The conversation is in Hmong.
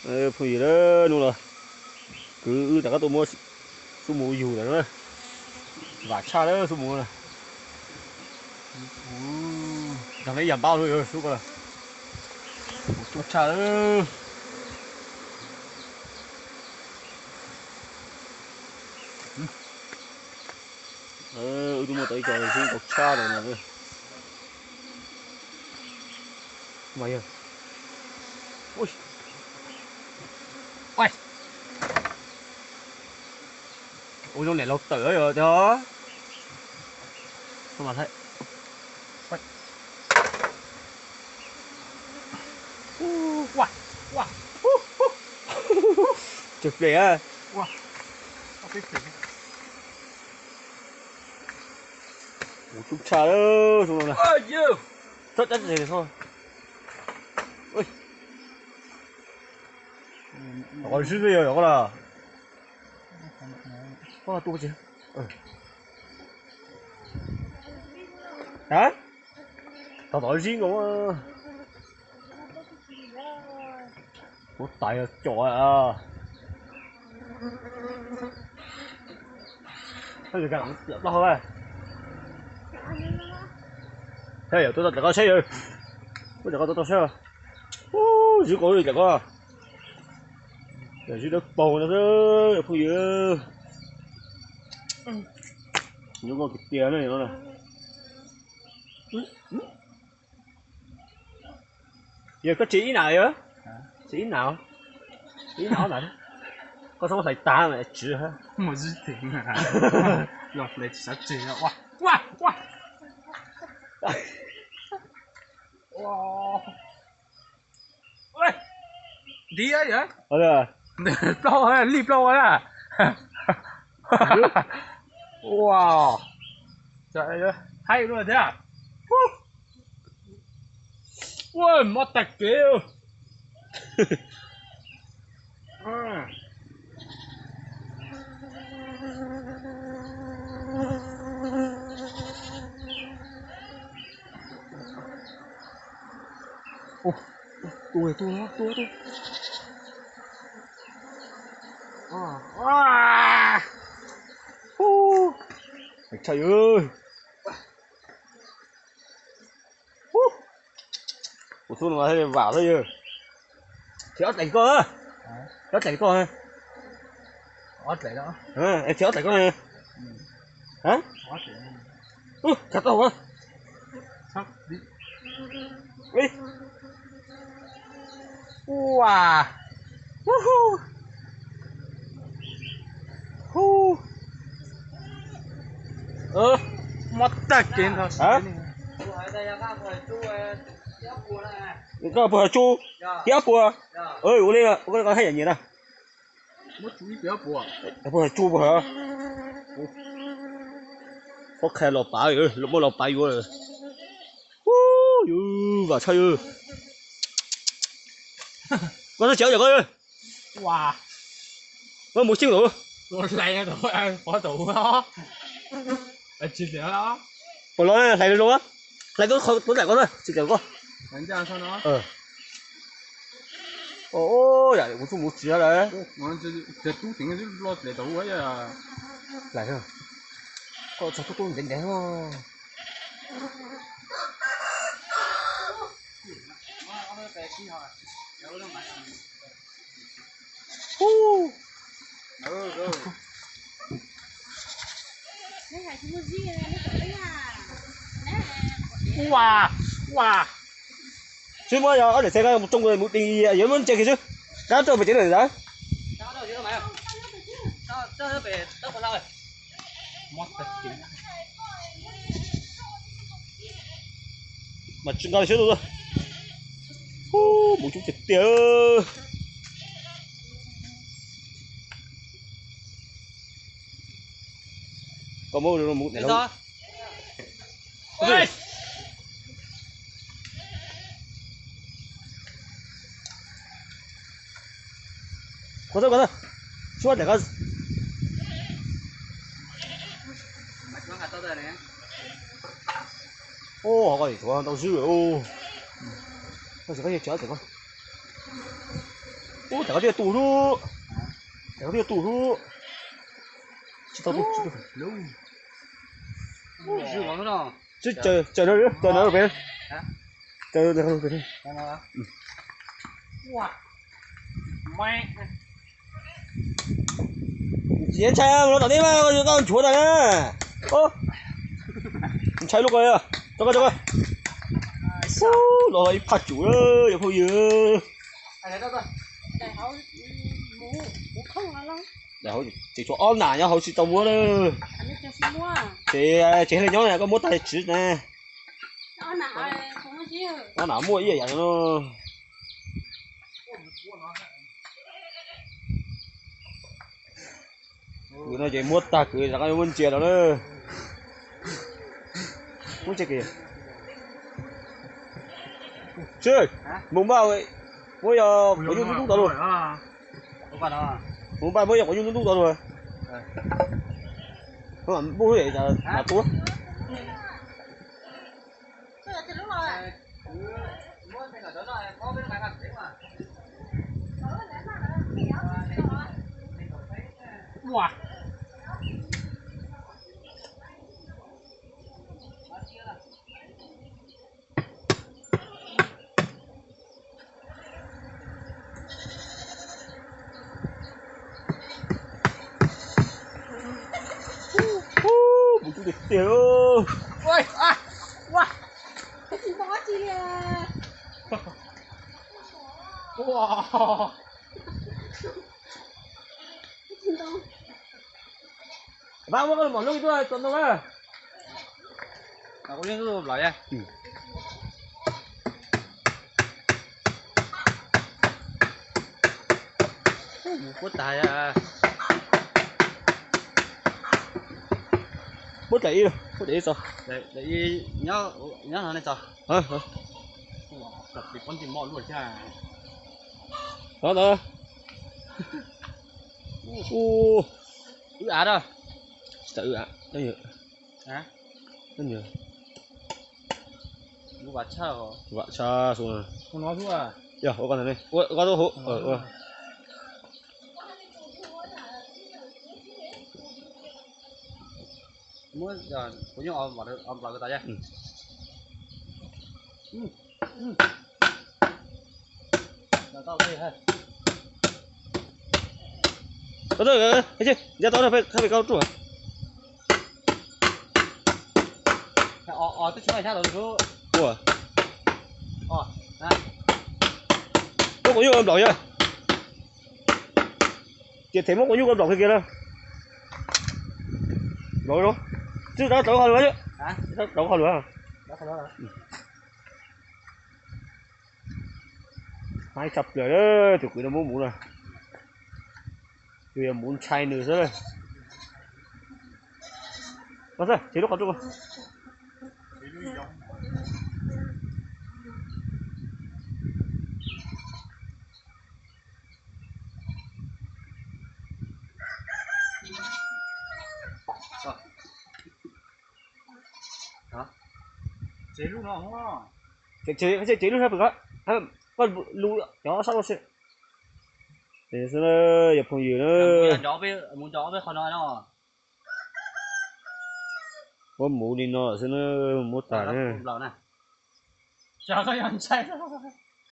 Phooj ywg, hnub no kwv wb rov qab tuaj muab xub mus yug lawm na. Vam tshaj lawm xub mus na. Nrog neb yam npaub xwb xub ko. Tuaj tshaj lawm. Wb twb muaj tau ib co zoo nkauj tshaj lawm no. Ua zoo niam laug tawm os. Tsw plem. Kuv tub tshaj lawm zoo no na. Txhob dab tsi txhob. Tom qhov zib twb yog tom qhov los. Koj tuaj tsis? A, tom tom zib nkaus. Kuv tais com. Yawm tuaj tau dlawm koj saib yawg. Ub, dlawm koj tuaj tau saib. Ub, zib koj dlawm koj. Yog zib dawb paug no phooj ywg. Zoo nkauj tiag tiag na no. Yog koj tsis ib nam yog? Tsis ib nam, ib nam ob nam. Koj txhob hlais tas mas tsis. Los hlais tsis sawv tseg. Nti, plaub, lij plaub a. Ua, haib luaj thiab. Ua, mob tag kev. Tus, tus, tus, tus. Hu, tshaj yawg. Hu, kuv xub no vam xwb yawg. Tsis ob dlaim koj, tsis ob dlaim koj, tsis ob dlaim koj. Ua, hu, hu, mob tag kev ntag. Koj puas has tsuj? Kiab puas? Ua li, koj haj yam nyiam na. Puas has tsuj puas has? Koj qhia los pav, muaj los pav yuav. Hu, yus vam tshaj yus. Koj txhob tsev yam koj. Koj mus tseeb tus. Puas los hlais zoo zoo, hlais tuab dlaim koj na, tsis dlaim koj. Yam kuv tsuj mus tsis lawm. Hlais, koj txog tub tub ntev ntev. Ua, ua. Xwb muab ob daim txhais mus tsoo mus dees, yuav muab ntsia kiag xwb. Rab rau pem tsev lawm ntawd. Mas tsis nqa li xwb tus. Hu, mus coob tiag tiag. Koj muab mus. Koj txhob, koj txhob, tsis muab dlaim koj. Ua, koj tsis tshua ntau zib. Koj tsis, koj tsis dlaim koj. Ub, tam koj twb tu lub, tam koj twb tu lub. Tsis tau tu, tsis tu. Tsaws, tsaws no pem, tsaws no pem. Tsis ntshai los tom teb mas koj nchuav tas na. Ntshai lub ko, tso koj, tso koj. Los ib phaj tsum, yog phooj ywg. Ces tshuav ob nam nyob hauv tsis tau muab na. Ces, ces hle nyob na, koj muab tag tsiv na. Ob nam muaj ib yam yam no. Kwv no ces muab tag kwv rov qab muab ntsia rau na. Sib, mus npaj, muab yog quav nyuj ntub ntub tod lug. Mus npaj muab yog quav nyuj ntub ntub tod lug. Npaj lub, mam tua. Mus tub tiag tiag. Pab muab koj lub mom lub ib tug tau ntoo na. Puab tas, puab tas ib, puab tas ib tso. Nyob no ne tso. Tov tod. Wb av da. Tsis tas wb av. Vam tshaj, vam tshaj xu. Yog ua koj ntawd ne, ua koj tuaj hauv. Muab kuv nyuj o nplaum tas. Nca tau, peb koj ruaj. Muab kuv nyuj nplaum yog. Ces them muab kuv nyuj ko nplaum kiag kiag na. Nplaum no, tsis tau tau qhov lus, tsis tau tau qhov lus. Haib tshaj plaws tus kwv no muab muv na. Tus yog muv ntshai nws xwb. Ces lub qhov tsuj. Tsev lub sab pem ko, koj lus cov sab lub xwb. Yog phooj ywg na. Muab muv li no xwb na, muab tas na.